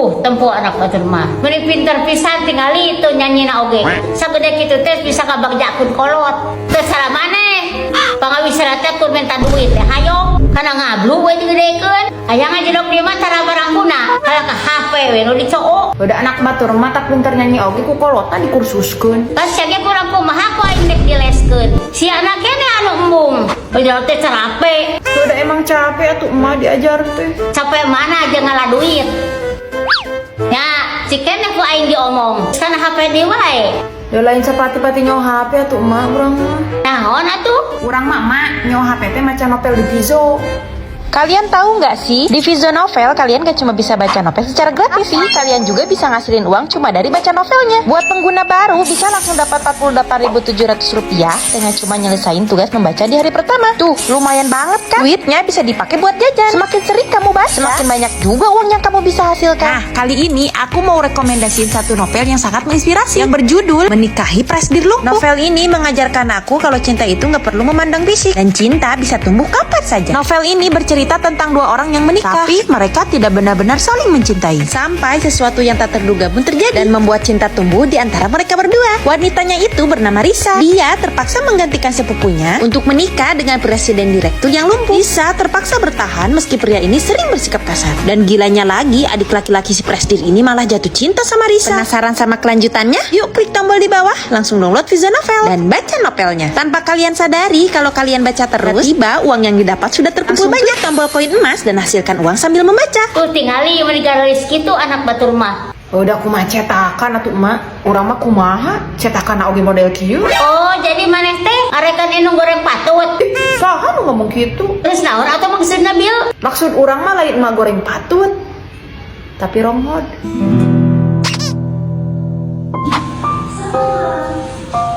Tuh, tempo anak batur mah. Meni pinter pisan tingali itu nyanyina oge. Sagede kitu teh bisa ngabagjakeun kolot. Teu salah maneh. Pangawisana teh kur minta duit teh hayo. Kana ngablu we digedekeun. Aya ngajedog di mah tara barangkuna. Kalah ka HP we nu dicook. Udah anak batur mah tak pinter nyanyi oge ku kolotna dikursuskeun. Tas sia ge kurang kumaha ku aing dek dileskeun. Si anak kene anu embung. Udah teh carape. Udah emang capek atuh emak diajar teh. Capek mana aja ngalah duit. Ya, cikene ku aing diomong. Sana HP di wae. Da lain sapati-pati nyaho HP atuh emak urang mah. Naon atuh? Urang mah emak nyaho HP teh maca novel di Fizzo. Kalian tahu nggak sih, di Fizzo Novel kalian gak cuma bisa baca novel secara gratis sih, kalian juga bisa ngasilin uang cuma dari baca novelnya. Buat pengguna baru bisa langsung dapat Rp48.700 dengan cuma nyelesain tugas membaca di hari pertama. Tuh, lumayan banget kan? Duitnya bisa dipakai buat jajan. Semakin sering kamu baca, semakin banyak juga uang yang kamu bisa hasilkan. Nah, kali ini aku mau rekomendasiin satu novel yang sangat menginspirasi yang berjudul Menikahi Presdir Lumpuh. Novel ini mengajarkan aku kalau cinta itu nggak perlu memandang fisik dan cinta bisa tumbuh kapan saja. Novel ini bercerita tentang dua orang yang menikah, tapi mereka tidak benar-benar saling mencintai. Sampai sesuatu yang tak terduga pun terjadi dan membuat cinta tumbuh di antara mereka berdua. Wanitanya itu bernama Risa. Dia terpaksa menggantikan sepupunya untuk menikah dengan presiden direktur yang lumpuh. Risa terpaksa bertahan meski pria ini sering bersikap kasar. Dan gilanya lagi, adik laki-laki si presdir ini malah jatuh cinta sama Risa. Penasaran sama kelanjutannya? Yuk klik tombol di bawah, langsung download Fizzo Novel dan baca novelnya. Tanpa kalian sadari, kalau kalian baca terus, tiba uang yang didapat sudah terkumpul Langsung banyak. Tombol koin emas dan hasilkan uang sambil membaca. Tuh tingali meni garelis kitu anak batur mah. Udah kumaha cetakan atuh emak. Urang mah kumaha cetakan oge model kieu. Oh, jadi maneh teh arekan indung goreng patut. Saha nu ngomong kitu? Terus naon atuh maksudna Bil? Maksud urang mah lain emak goreng patut. Tapi romhod.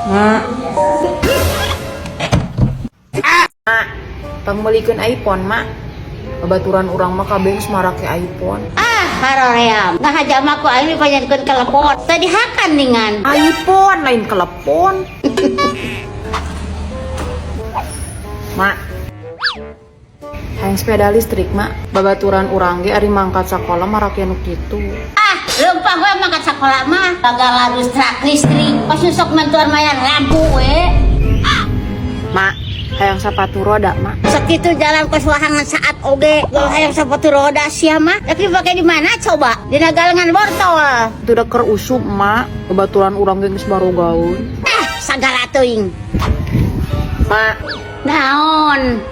Mak. Mak, pangmeulikeun iPhone, Mak. Babaturan urang mah kabeh geus marake iPhone. Ah, haroream. Ngahaja mah ku aing dipanjankeun telepon. Tadi hakan ningan. iPhone lain telepon. Mak. Hayang sepeda listrik, Mak. Babaturan urang ge ari mangkat sakola marake nu kitu. Ah, leumpang we mangkat sakola mah. Bagaladus trak listrik. Pas sok mantuan mayar lampu we. Mak, hayang sepatu roda, Mak. Sakitu jalan kos wahangan saat oge. Kalau hayang sepatu roda sia mah. Tapi pakai di mana coba? Dina galengan bortol. Itu udah keur usum, Mak. Babaturan urang ge geus barogaun. Ah, sagala teuing. Mak, Naon?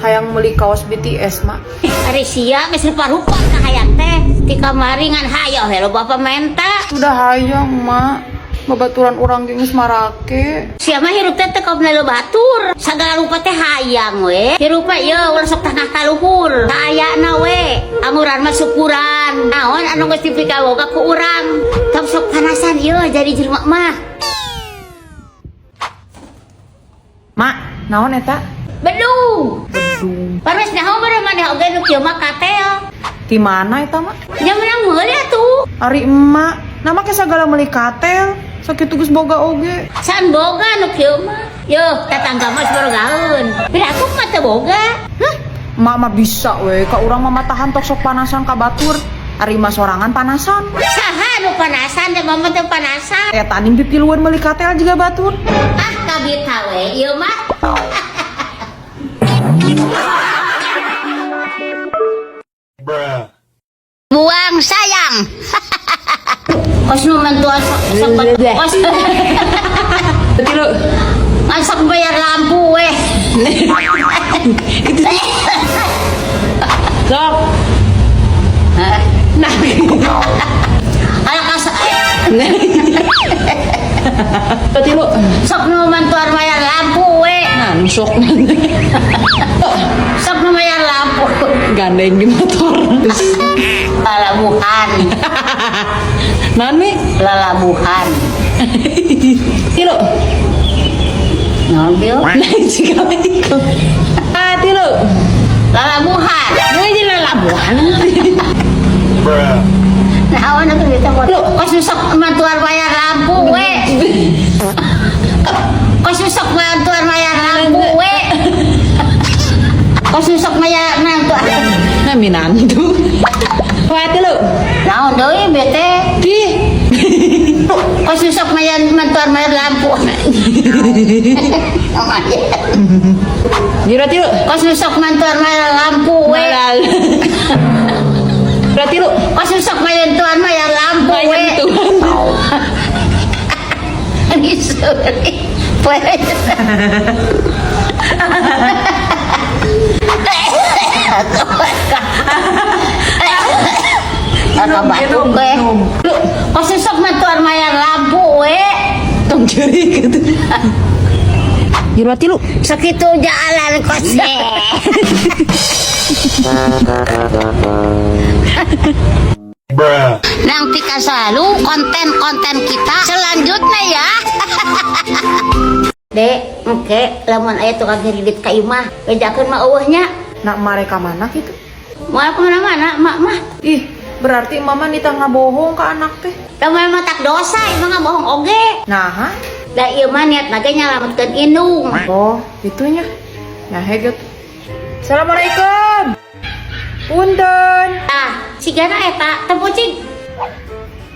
hayang meuli kaos BTS, Mak. Ari sia geus rupa-rupa ka hayang teh. Ti kamari ngan hayo we lo bapa menta. Udah hayang, Mak. Babaturan urang ge geus marake. Sia mah hirup teh teu kaum batur. Sagala rupa teh hayang we. Hirup mah ieu ulah sok tangah ka luhur. Kaayana we. Anguran mah syukuran. Naon anu geus dipikaboga ku urang. Tong sok panasan ieu jadi jelema mah. Mak, naon eta? Bedung. Bedung. Paros naon bae maneh oge nu kieu mah katel. Di mana eta, Mak? Nya menang meuli atuh. Ari emak, nama ke sagala meuli katel. Sakitu geus boga oge. San boga nu kieu mah. Yo, tetangga mah geus barogaeun. Pira aku mah teu boga. Hah? Emak mah bisa we, ka urang mah matahan tok sok panasan ka batur. Ari mah sorangan panasan. Saha nu panasan teh mama teu panasan. Eta ning pipiluan meuli katel jiga batur. Ah, kabita we ieu mah. Buang sayang. Kos nu mantuan sok kos. Tilu. Masak bayar lampu weh. Sok. Nah. Alah kas. Tilu. Sok nu mantuan bayar lampu weh. Nah, sok. Sok nu bayar lampu. Gandeng di motor. Lalabuhan. Nani? Lalabuhan. Tilu. Naon Bil? Nah, jika itu. Ah, tilu. Lalabuhan. Ini lalabuhan. Naon atuh bisa kos nu sok mantuan bayar lampu we. Kos nu sok mantuan bayar lampu we. Kos nu sok bayar mantuan. Nah, minantu. Poe tilu. Naon deui bete? Di. Kos nu sok mayar mantuan mayar lampu. Jero tilu. Kos nu sok mantuan mayar lampu we. Malal. Dua tilu. Kos nu sok mantuan mayar lampu we. Tuhan. Poe. Apa batuk we? Kos nu sok mantuan mayar lampu we. Tong curi gitu. Jero tilu. Sakitu jalan kos. Nantikan selalu konten-konten kita selanjutnya ya. Dek, engke lamun aya tukang ngiridit ka imah, bejakeun mah eueuh nya. Nak mereka mana gitu? Moal kemana-mana, mak mah. Ih, berarti mama nita ngabohong ke anak teh. Da mah tak dosa, ieu mah ngabohong oge. Nah, ha? Da ieu mah niat mah ge nyalametkeun indung. Oh, itunya. Nah, heget. Assalamualaikum. Punten. Tah, sigana eta teu pucing.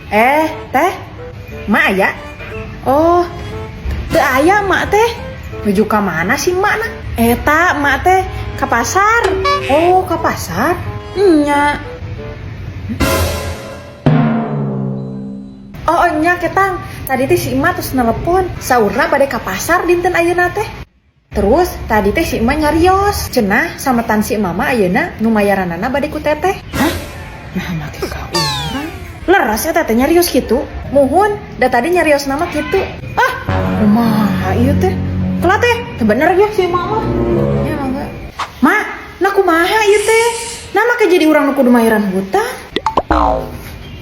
Eh, teh. Mak aya? Oh, teu aya mak teh. Nuju ka mana sih mak na? Eta mak teh ka pasar. Oh, ka pasar? Nya. Oh, nya ketang. Tadi teh si emak terus nelepon. Saurna bade ka pasar dinten ayeuna teh. Terus tadi teh si emak nyarios. Cenah sametan si mama ayeuna nu mayaranana bade ku teteh. Hah? Nah, make ka urang. Leres eta teh nyarios kitu. Muhun, da tadi nyarios nama kitu. Ah, kumaha ieu teh? Kelah teh, teu bener ya si emak mah. Ya mangga. Mak, nah kumaha ieu teh? Nah make jadi urang nu kudu mayaran hutang.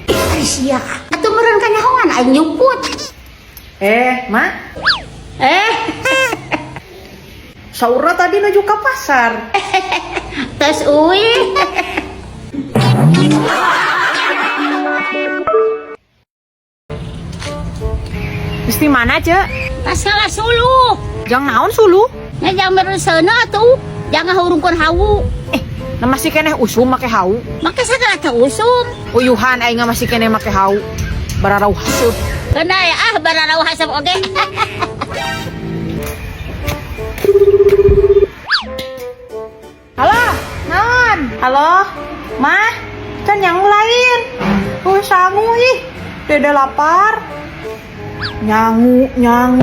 Ih, ari sia. Atuh meureun kanyahoan aing nyumput. Eh, Mak, Eh, saurna tadi nuju ka pasar. tos uih. Terus di mana, Cek? Tas ngalah suluh. Jang naon suluh? Nya jang mereuseuneun atuh. Jangan hurungkeun hawu. Eh, nah masih keneh usum make hau. Make sagala teh usum. Uyuhan aing masih keneh make hau. Bararau haseup. Keuna ya ah bararau haseup oge. Halo, naon? Halo, Mah, can yang lain. Sangu ih, dede lapar. Nyangu, nyangu.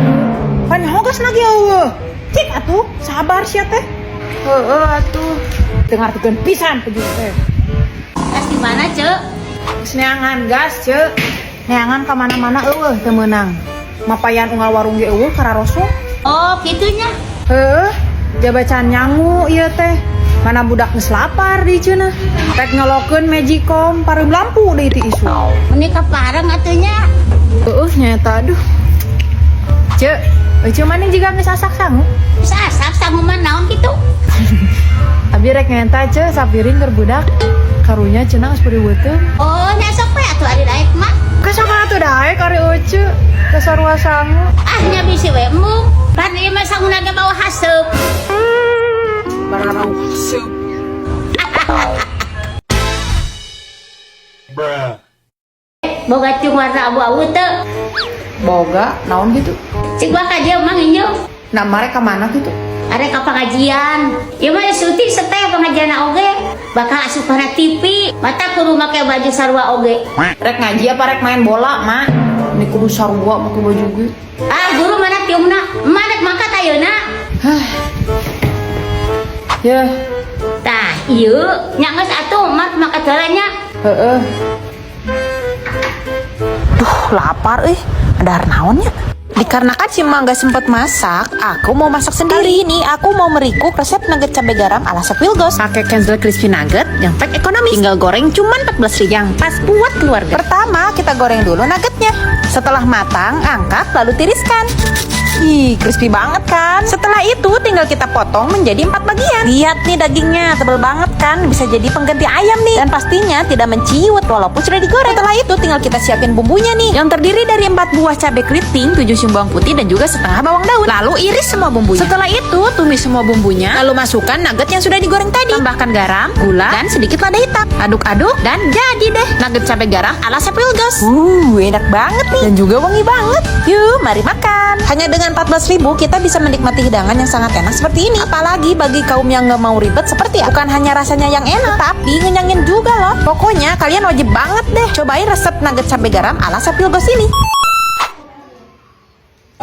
Pan hogas lagi eueuh. Cik atuh, sabar sia teh. Heeh atuh. Teu ngartikeun pisan peju teh. Tas di mana, Cek? Geus neangan gas, Cek. Neangan ka mana-mana eueuh teu meunang. Mapayan unggal warung ge eueuh kararosok. Oh, kitunya. Heuh, jabatan nyangu ieu teh. Mana budak geus lapar di cenah. Rek nyolokeun magicom pareum lampu deui ti isu. Meni kapareng atuh nya. Heueuh nyaeta aduh. Cek, eueuh maneh jiga geus asak sangu. Bisa asak sangu mah naon kitu? Abi rek ngenta cek sapiring keur budak. Karunya cenah geus peurih beuteung. Oh, nya sok we atuh ari daek mah. Geus sok atuh daek ari eueuh. Geus sarua sangu. Ah, nya bisi we embung. Pan ieu mah sanguna ge bawa haseup. Bararau haseup. Boga cung warna abu-abu teu. Boga naon gitu? Cik bakal dia mah nginjeum. Nah, marek ka mana gitu? Arek ka pengajian. Ieu mah suti seteh pengajian oge. Bakal asup kana TV. Mata kudu make baju sarua oge. Rek ngaji apa rek main bola, Mak? Ini kudu sarua make baju gue. Ah, guru mana tiungna? Emak rek mangkat ayeuna. Yeuh, Tah, ieu nya geus atuh mak mangkat heula nya. heeh. Duh, lapar eh. Ada naonnya? Dikarenakan si emak nggak sempet masak, aku mau masak sendiri. Kali ini aku mau merikuk resep nugget cabai garam ala Chef Wilgos. Pakai Kenzel Crispy Nugget yang pack ekonomis. Tinggal goreng cuman 14.000 yang pas buat keluarga. Pertama, kita goreng dulu nuggetnya. Setelah matang, angkat lalu tiriskan. Ih, crispy banget kan? Setelah itu tinggal kita potong menjadi 4 bagian. Lihat nih dagingnya, tebel banget kan? Bisa jadi pengganti ayam nih. Dan pastinya tidak menciut walaupun sudah digoreng. Setelah itu tinggal kita siapin bumbunya nih, yang terdiri dari 4 buah cabai keriting, 7 siung bawang putih, dan juga setengah bawang daun. Lalu iris semua bumbunya. Setelah itu tumis semua bumbunya, lalu masukkan nugget yang sudah digoreng tadi. Tambahkan garam, gula, dan sedikit lada hitam. Aduk-aduk dan jadi deh nugget cabai garam ala Chef Wilgos. Enak banget nih dan juga wangi banget. Yuk, mari makan. Hanya dengan 14.000 kita bisa menikmati hidangan yang sangat enak seperti ini. Apalagi bagi kaum yang nggak mau ribet seperti aku. Bukan hanya rasanya yang enak, tapi ngenyangin juga loh. Pokoknya kalian wajib banget deh cobain resep nugget cabai garam ala Chef Wilgos ini.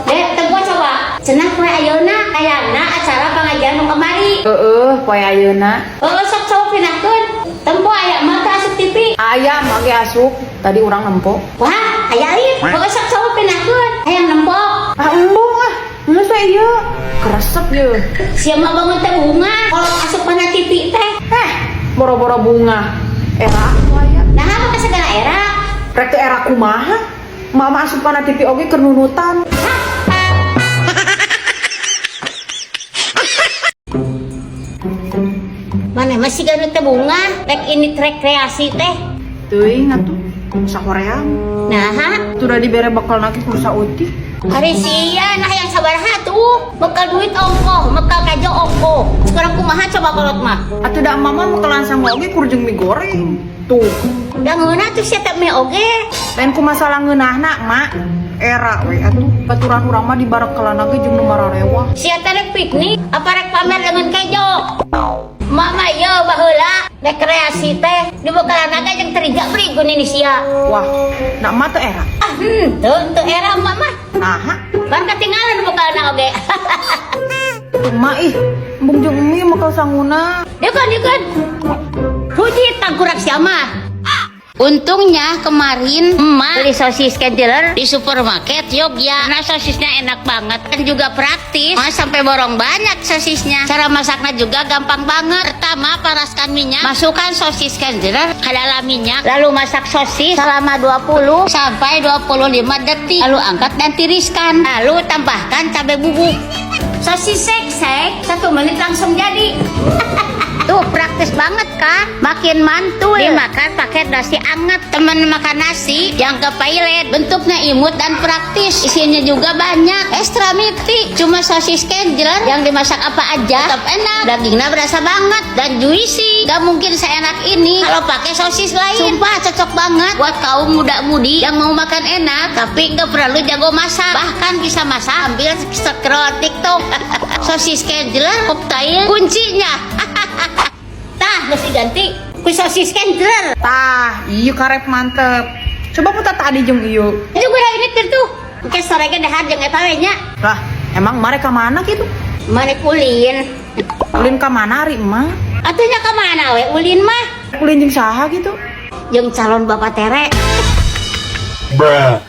Dek, tempo coba. Cenah poe ayeuna kayana acara pengajian nu kamari. Heeh, poe ayeuna. Oh, sok coba pindahkeun. Tempo aya mah teu asup TV. Aya mah ge asup. Tadi urang nempo. Wah, aya ieu. Oh, sok coba pindahkeun. Hayang nempo. Ah, embung ah. Geus we ieu. Keresep ye. Sia mah bangun teh bungah. Kalau asup kana TV teh. Eh, boro-boro bungah. Era aku aya. Nah, apa segala era? Rek teu era kumaha? Mama asup kana TV oge keur nunutan. Mana masih ganu teh bungah? Rek ini rekreasi teh. Teuing atuh. Sakoream. Nah, ha? Sudah dibere bekal naki kursa uti. Hari sia nah yang sabaraha tuh. Bekal duit ongkoh, bekal kajo ongkoh. Sekarang kumaha coba kolot mah. Atuh da mama mekalan sama oge kur jeung mie goreng. Tuh. Da ngeunah tuh sia teh mie oge. Lain ku masalah ngeunahna, Mak. Era we atuh baturan urang mah dibarekelan ge jeung nu mararewah. Sia teh rek piknik apa rek pamer dengan kejo? Mama ye baheula rekreasi teh dibekalan ge jeung teriga beri ini sia. Wah, nak mah teu era. Ah, henteu teu era mama. Naha, Ban ketinggalan bekalna oge. tuh mak ih, embung jeung mie mekal sanguna. Deukon deukon. Puji tangkurak sia mah. Untungnya kemarin emak beli sosis Kenjeler di supermarket Yogya. Karena sosisnya enak banget dan juga praktis. Mas sampai borong banyak sosisnya. Cara masaknya juga gampang banget. Pertama, panaskan minyak, masukkan sosis Kenjeler ke dalam minyak, lalu masak sosis selama 20 sampai 25 detik. Lalu angkat dan tiriskan. Lalu tambahkan cabai bubuk. Sosis sek-sek 1 menit langsung jadi. Tuh praktis banget kan? Makin mantul. Dimakan pakai nasi anget. Temen makan nasi yang ke pailet. Bentuknya imut dan praktis. Isinya juga banyak. Ekstra miti. Cuma sosis Kenjeler yang dimasak apa aja tetap enak. Dagingnya berasa banget dan juicy. Gak mungkin seenak ini kalau pakai sosis lain. Sumpah cocok banget buat kaum muda-mudi yang mau makan enak tapi nggak perlu jago masak. Bahkan bisa masak sambil scroll TikTok. Sosis Kenjeler koktail kuncinya. Tah, mesti ganti ku sosis Kenjeler. Tah, ieu karep mantep. Coba putar tadi jeung ieu. Itu gue ini tuh. Oke, sore ge dahar jeung eta we nya. Lah, emang mereka mana gitu? Mane ulin. Ulin ka mana ari emak? Atuh nya ka mana we ulin mah? Ulin jeung saha gitu? Jeung calon bapak tere. Bruh.